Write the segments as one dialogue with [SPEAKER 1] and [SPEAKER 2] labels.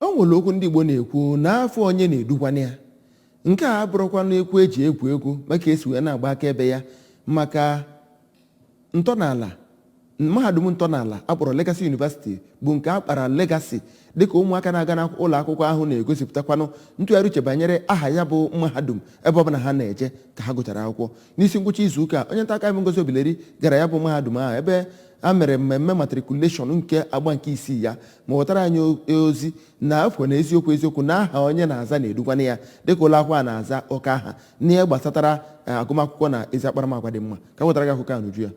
[SPEAKER 1] O nwere okwu ndị Igbo na-ekwu na afọ onye na-edukwana ya. Nke a abụrụkwa n'ekwu eji egwu egwu, maka esi wee na-agba akaebe ya maka ntọala mahadum ntọala akpọrọ Legacy University, bụ nke a kpara Legacy dịka ụmụaka na-aga n'ụlọ akwụkwọ ahụ na-egosipụtakwanụ ntụgharị uche banyere aha ya bụ mahadum ebe ọbụla ha na-eje ka ha gụchara akwụkwọ. N'isi ngwụcha izu ụka, onye nta akụkọ anyị bụ Ngozi Obileri gara ya bụ mahadum ahụ ebe a mere mmemme matriculation nke agba nke isii ya, ma wetara anyị ozi na afọ na eziokwu eziokwu na aha onye na-aza na-edukwana ya, dịka ụlọ akwụkwọ a na-aza oke aha n'ihe gbasatara agụmakwụkwọ na ezi akparamagwa dị mma. Ka wetara gị akụkọ a n'uju ya.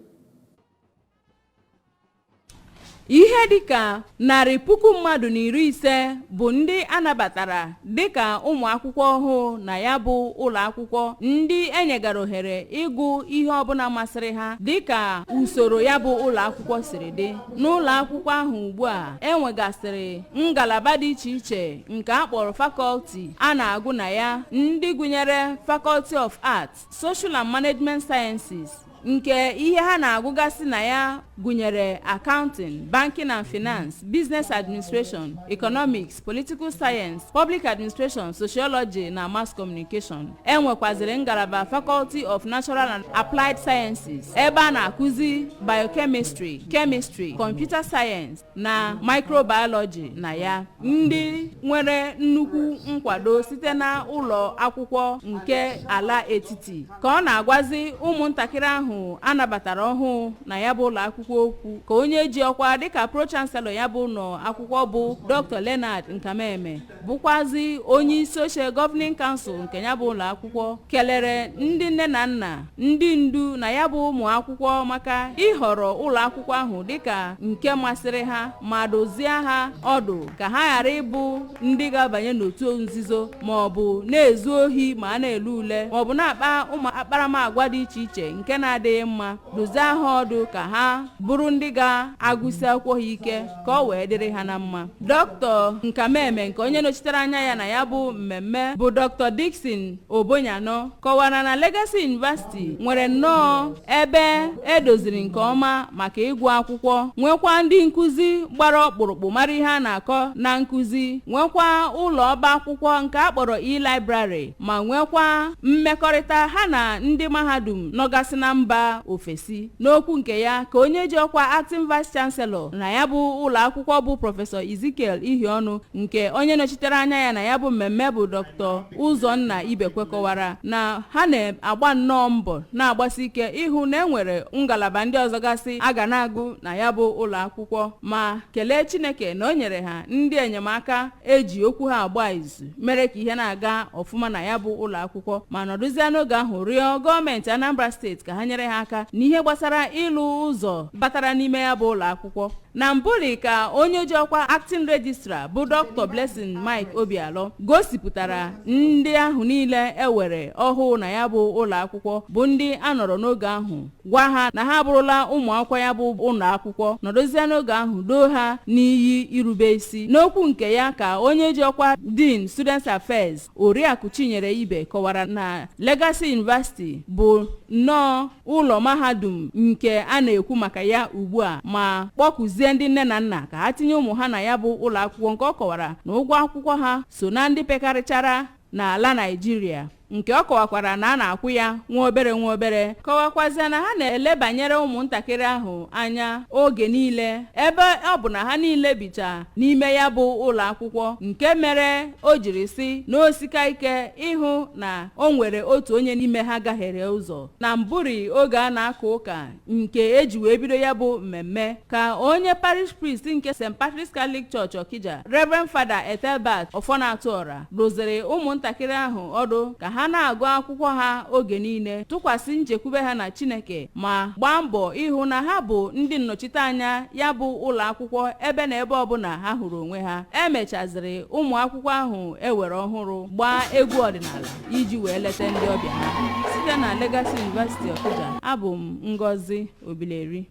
[SPEAKER 2] Ihe dịka 150,000 bụ ndị anabatara dịka ụmụ akwụkwọ ọhụụ na ya bụ ụlọ akwụkwọ, ndị enyegara ohere ịgụ ihe ọbụla masịrị ha dịka usoro ya bụ ụlọ akwụkwọ siri dị. N'ụlọ akwụkwọ ahụ ugbu a, enwegasịrị ngalaba dị iche iche nke a kpọrọ faculty a na-agụ na ya, ndị gụnyere Faculty of Arts, Social and Management Sciences, nke ihe ha na-agụgasị na ya gụnyere Accounting, Banking and Finance, Business Administration, Economics, Political Science, Public Administration, Sociology na Mass Communication. Enwekwaziri ngalaba Faculty of Natural and Applied Sciences, ebe a na-akụzi Biochemistry, Chemistry, Computer Science na Microbiology na ya. Ndị nwere nnukwu nkwado site na ụlọ akwụkwọ nke ala etiti ka ọ na-agwazi ụmụntakịrị ahụ anabatara ọhụụ na ya bụ ụlọ akwụkwọ okwu, ka onye ji ọkwa dịka pro-chancellor ya bụ ụlọ akwụkwọ, bụ Dr. Leonard Nkameme, bụkwazi onye isi oche Governing Council nke ya bụ ụlọ akwụkwọ, kelere ndị nne na nna, ndị ndu na ya bụ ụmụ akwụkwọ maka ịhọrọ ụlọ akwụkwọ ahụ dịka nke masịrị ha, ma dozie ha ọdụ ka ha ghara ịbụ ndị ga-abanye n'otu nzuzo, ma ọ bụ na-ezu ohi ma a na-ele ule, ma ọ bụ na-akpa ụmụ akparamagwa dị iche iche nke na-adịghị mma. Dozie ha ọdụ ka ha bụrụ ndị ga-agụsi akwụkwọ ha ike ka ọ wee dịrị ha na mma. Dr. Nkameme, nke onye nọchitere anya ya na ya bụ mmemme bụ Dr. Dickson Obonyano, kọwara na Legacy University nwere nnọọ ebe edoziri nke ọma maka ịgụ akwụkwọ, nwekwa ndị nkụzi gbara ọkpụrụkpụ mara ihe a na-akọ na nkụzi, nwekwa ụlọ ọba akwụkwọ nke a kpọrọ e-library, ma nwekwa mmekọrịta ha na ndị mahadum nọgasị na mba ofesi. N'okwu nke ya, ka onye ji ọkwa acting vice chancellor na ya bụ ụlọ akwụkwọ, bụ Prọfesọ Ezekiel Ihiọnụ, nke onye nọchitere anya ya na ya bụ mmemme bụ Dr. Ụzọnna Ibekwe, kọwara na ha na-agba nnọọ mbọ na-agbasi ike ịhụ na enwere ngalaba ndị ọzọ gasị a ga na-agụ na ya bụ ụlọ akwụkwọ, ma kelee Chineke na o nyere ha ndị enyemaka eji okwu ha agba izu mere ka ihe na-aga ọfụma na ya bụ ụlọ akwụkwọ, ma nọdụzie n'oge ahụ rịọ gọọmenti Anambra Steeti ka ha nyere ha aka n'ihe gbasara ịlụ ụzọ batara n'ime ya bụ ụlọ akwụkwọ. Na mbụli, ka onye ji ọkwa acting registrar, bụ Dr. Blessing Mike Obialọ, gosipụtara ndị ahụ niile ewere ọhụụ na ya bụ ụlọ akwụkwọ, bụ ndị a nọrọ n'oge ahụ gwa ha na ha abụrụla ụmụ akwụkwọ ya bụ ụlọ akwụkwọ, nọdụzie n'oge ahụ doo ha n'iyi irube isi. N'okwu nke ya, ka onye ji ọkwa Dean Students Affairs, Oriakụ Chinyere Ibe, kọwara na Legacy University bụ nnọọ ụlọ mahadum nke a na-ekwu maka ya ugbu a, ma kpọkụzie ndị nne na nna ka ha tinye ụmụ ha na ya bụ ụlọ akwụkwọ, nke ọ kọwara na ụgwọ akwụkwọ ha so na ndị pekarịchara n'ala Naịjirịa, nke ọ kọwakwara na a na-akwụ ya nwa obere nwa obere, kọwakwazie na ha na-elebanyere ụmụntakịrị ahụ anya oge niile, ebe ọ bụ na ha niile bicha n'ime ya bụ ụlọ akwụkwọ, nke mere o jiri si na osika ike ịhụ na o nwere otu onye n'ime ha gaghere ụzọ. Na mbụri oge a na-aka ụka nke eji wee bido ya bụ mmemme, ka onye parish priest nke St. Patrick's Catholic Church, Okija, Reverend Father Ethelbert Ọfọnatụọra, rụziri ụmụntakịrị ahụ ọdụ ka ha na-agụ akwụkwọ ha oge niile, tụkwasị nchekwube ha na Chineke, ma gbaa mbọ ịhụ na ha bụ ndị nnọchiteanya ya bụ ụlọ akwụkwọ ebe na ebe ọbụla ha hụrụ onwe ha. Emechaziri ụmụ akwụkwọ ahụ ewere ọhụrụ gbaa egwu ọdịnala iji wee leta ndị ọbịa ha. Site na Legacy University, Okija, abụ m Ngozi Obileri.